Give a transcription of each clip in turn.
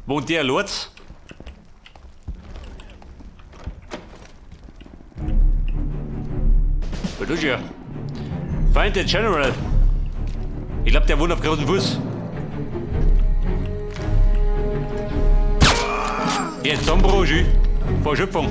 Wohnt der Lorz? Was tust du hier? Find the General. Ich glaube, der wohnt auf großen Fuß. Jetzt Zombro, vor Schöpfung.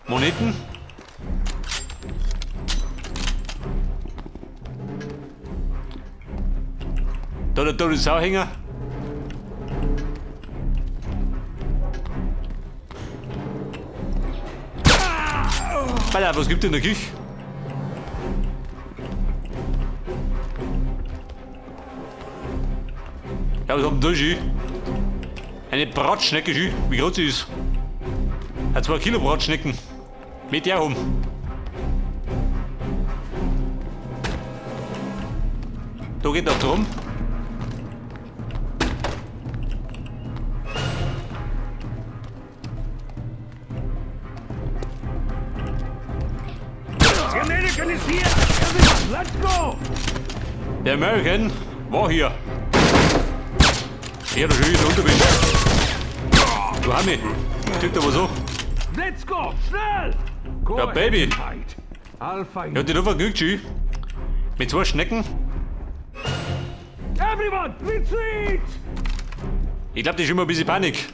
Moneten. Da der tote Sauhänger. Alter, was gibt denn in der Küche? Ja, was haben wir da schon? Eine Bratschnecke, schön. Wie groß sie ist. Ein 2 Kilo Bratschnecken. Mit der um. Da geht noch drum. The American is here! Everyone, let's go! Der American war hier. Ja, da schon wieder unterwegs. Du Hami, kriegt aber so. Let's go! Schnell! Go Ja, ahead Baby. and hide. I'll find Ja, die nur vergnügt, schön. Mit zwei Schnecken. Everyone, retreat! Ich glaube, das ist immer ein bisschen Panik.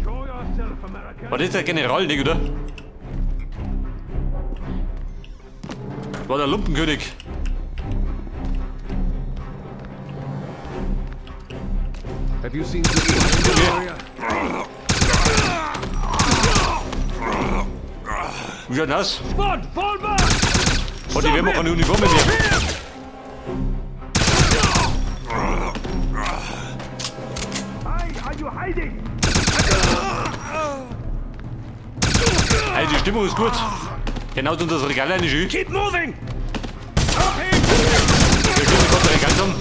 Show yourself, American. War das der General, nicht, oder? War der Lumpenkönig. Have you seen this in the area? Wie schaut denn aus? Squad, fall back! Hat die Wehrmacht keine Uniform mehr? Why are you hiding? Hey, die Stimmung ist gut. Genau unter das Regal rein, schön. Keep moving! Wir stehen gerade Regal zusammen.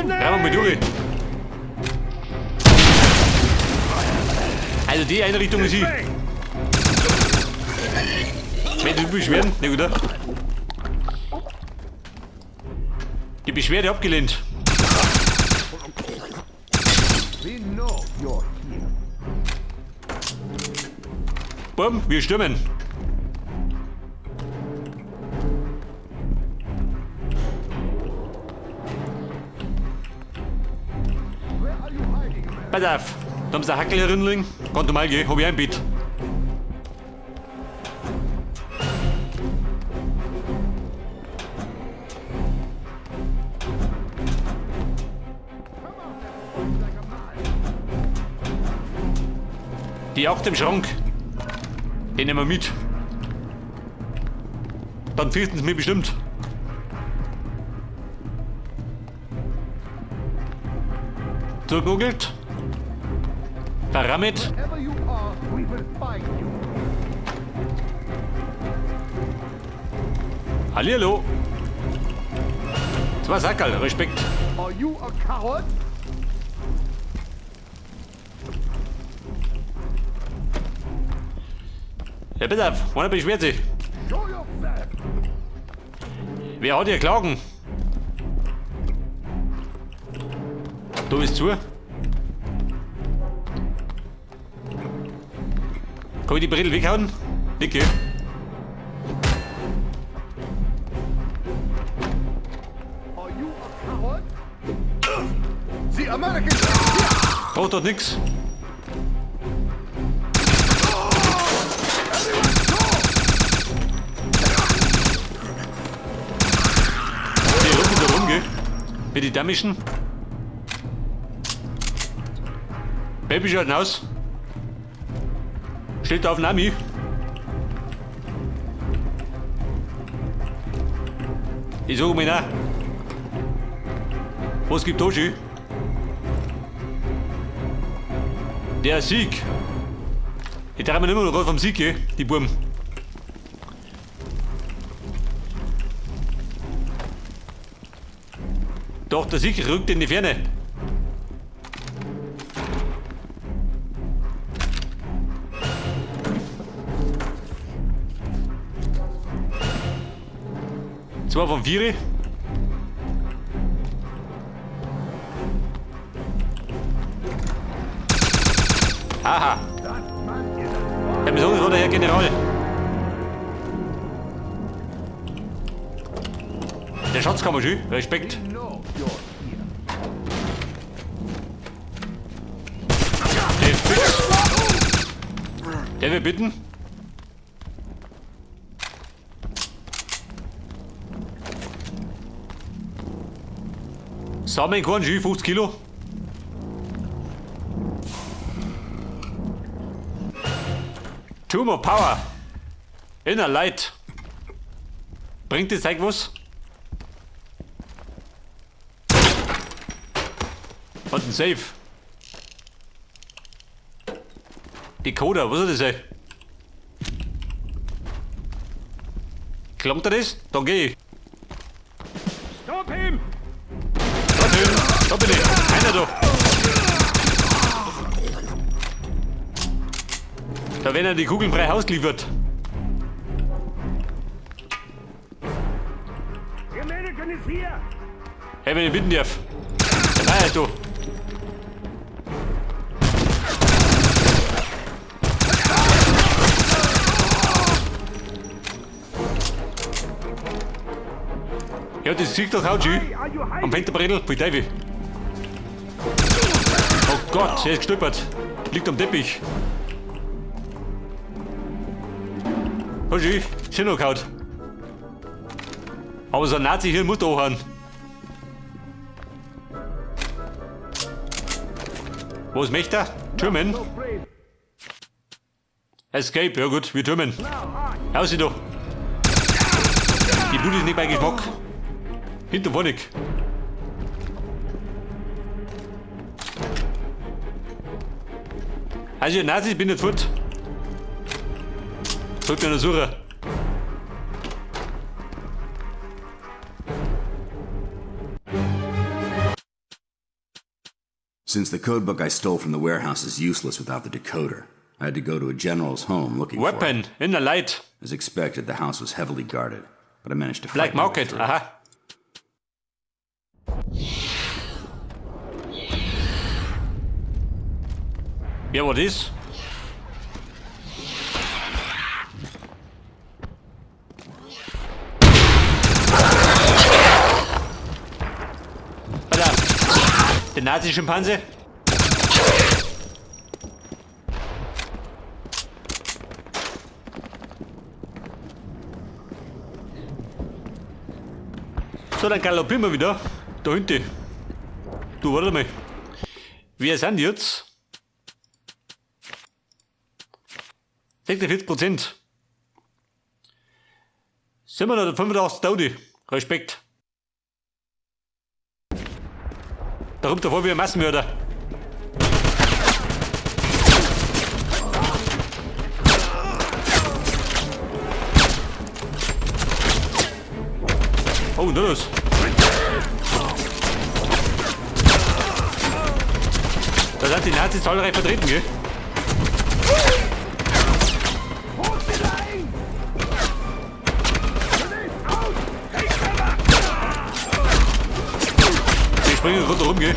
Ja, mal durch. Also die Einrichtung ist sie. Wenn die Beschwerden, ne oder? Die Beschwerde abgelehnt. We know you're here. Bumm, wir stürmen. Where are you hiding, American? Pass auf, da haben sie eine Hackel herinliegen. Kannst du mal gehen, hab ich ein Bett. Come out and fight like a man. Die Jagd im Schrank. Den nehmen wir mit. Dann fürchten sie mich bestimmt. Zugegoogelt. Verrammelt. Wherever you are, we will find you. Hallihallo. Zwei Sackerl, Respekt. Are you a coward? Ja, bitte auf, einer beschwert sich. Show yourself. Wer hat hier Klagen? Du bist zu. Kann ich die Brille weghauen? Dicke. Are you a coward? The American is here. Braucht dort nix. Die rufen da rum, gell? Mit die Damischen. Baby schaut aus. Steht da auf Nami. Ich sag mal nach. Was gibt da schon? Der Sieg. Ich trau mir nicht mehr noch vom Sieg, gell? Die Buben. Doch, der Sieg rückt in die Ferne. Zwei von vier. Aha. Ja, wieso war der Herr General? Der Schatzkammer, schön. Respekt. Der fix. Der wir bitten. Samenkorn, schön, 50 Kilo. Tomb of Power. Inner Light. Bringt das Zeug was? Und ein Safe. Decoder, was ist das, ey? Klangt er das? Dann geh ich. Stop him! Da drüben. Da bin ich. Einer da. Da werden ja die Kugeln frei Haus geliefert. The American is here! Hey, wenn ich bitten darf. Nein, du. Ja, das Gesicht doch haut schön. Am Fensterbrettel, pfui Teufel. Oh Gott, er ist gestolpert. Liegt am Teppich. Oh schön, schön noch gehauen. Aber so ein Nazi hier muss da anhauen. Was möchte er? Türmen? Escape, ja gut, wir türmen. Raus da. Die Blut ist nicht bei Geschmack. Hinter vorne. Also, Nazi, ich bin nicht fort. Sollte mir noch suchen. Since the codebook I stole from the warehouse is useless without the decoder, I had to go to a general's home looking for Weapon, it. Inner Light. As expected, the house was heavily guarded, but I managed to Black fight my way Market, through. Aha. Wer war das? Alter, der Nazi-Schimpanse? So, dann galoppieren wir wieder. Da hinten. Du, warte mal. Wer sind jetzt? 46%. Sind wir noch 85 Taudi. Respekt. Da kommt davor wie ein Massenmörder. Oh, na los. Da sind die Nazis zahlreich vertreten, gell? Die springen rundherum, gell?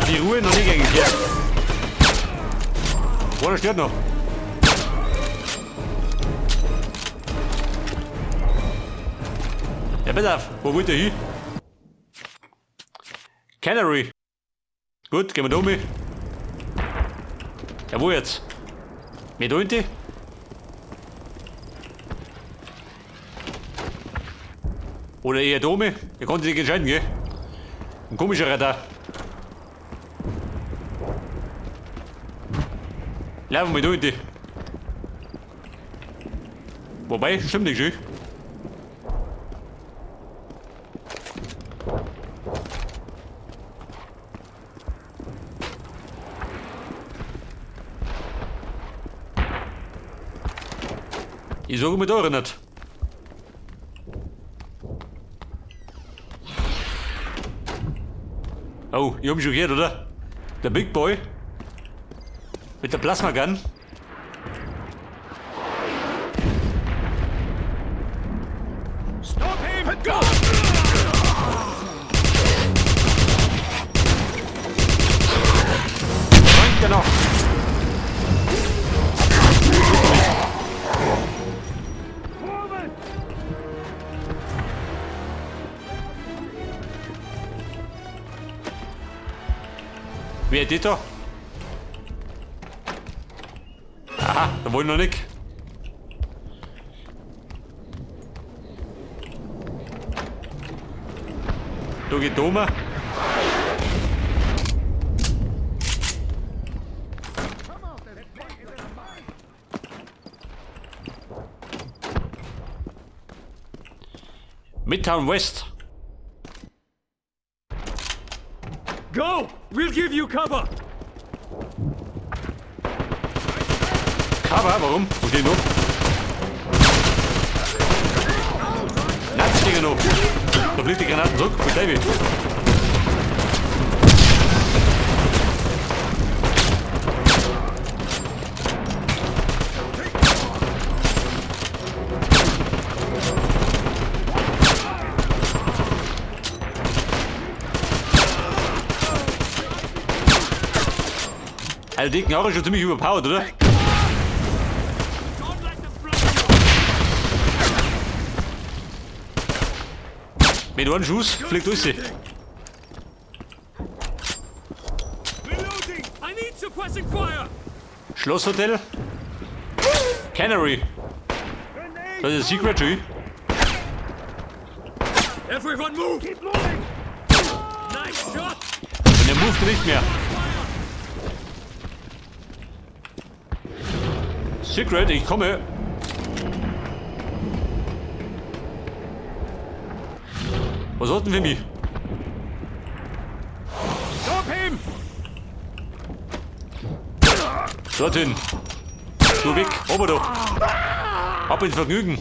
Die Ruhe noch nicht eingekehrt. Einer stört noch. Ja, pass auf, wo wollt ihr hin? Canary. Gut, gehen wir da um. Ja, wo jetzt? Mit da hinten? Oder eher da oben? Ihr konntet sich entscheiden, gell? Ein komischer Radar. Laufen wir da hinten. Wobei, stimmt nicht, schön. Ich sage mir da nicht. Oh, ich hab mich schon gehört, oder? Der Big Boy. Mit der Plasma Gun. Stop him! Go! Danke noch. Forward! Wer ist das da? Aha, da wollen noch nicht. Da geht Doma. Midtown West. Go! We'll give you cover! Cover, warum? Wo steht noch? Nein, noch. Da fliegt die Granaten zurück. Verstehe ich. Alter, die Knarre ist schon ziemlich überpowered, oder? Don't let them flank you! Mit einem Schuss fliegt alles. Reloading! I need suppressing fire! Schlosshotel. Canary. Das ist Secret Tree. Everyone move! Keep moving! Nice shot! Und er moved nicht mehr. Secret, ich komme. Was hat denn für mich? Stop him! Dorthin. Du weg, ober doch. Ab ins Vergnügen.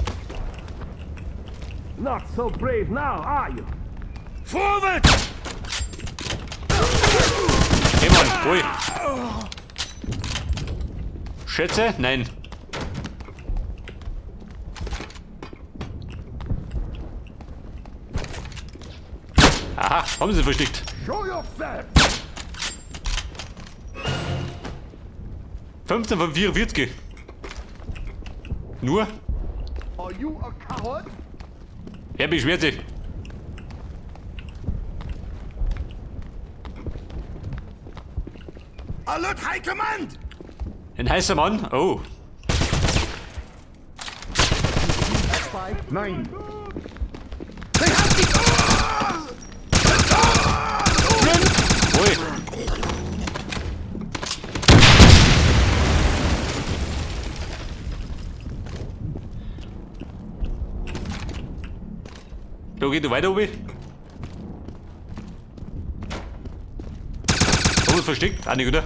Not so brave now, are you? Forward! Hey Mann, ui. Schätze? Nein. Aha, haben sie versteckt. Show yourself! 15 von 44. Nur? Are you a coward? Er beschwert sich. Alert High Command! Ein heißer Mann? Oh. Nine. They have the... Ui. Da geht du weiter, Obi. Haben wir versteckt? Ah, nicht, oder?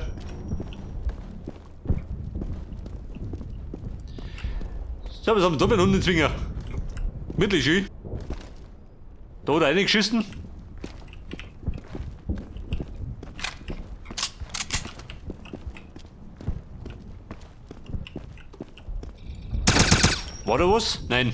So, was haben wir da für einen Hundezwinger? Wirklich schön. Da hat er reingeschissen. War da was? Nein.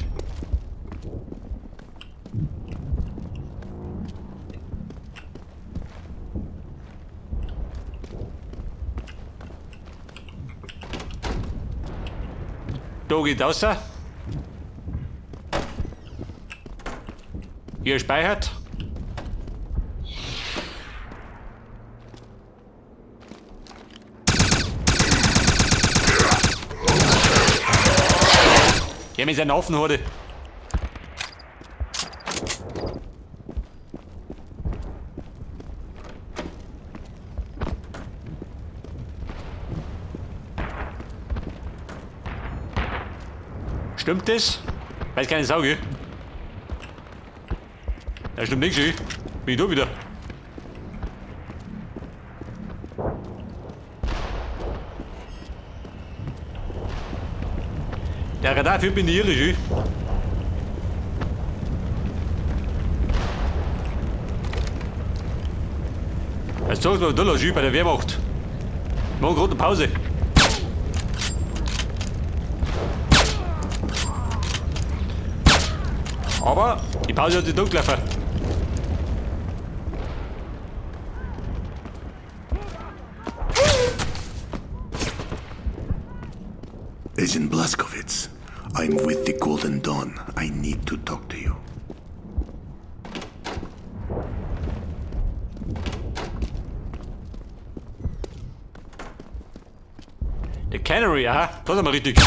Da geht raus. Hier speichert. Ja, mit seinen Haufen. Stimmt das? Weiß keine Sau, gell? Ja, stimmt nicht, schön. Bin ich da wieder. Der Radar führt mich in die Irre, schön. Jetzt sag's mal, da los, schön, bei der Wehrmacht. Wir machen gerade eine Pause. Aber die Pause hat sich durchgelaufen. Agent Blazkowicz, I'm with the Golden Dawn. I need to talk to you. The Cannery, aha, das ist mal richtig.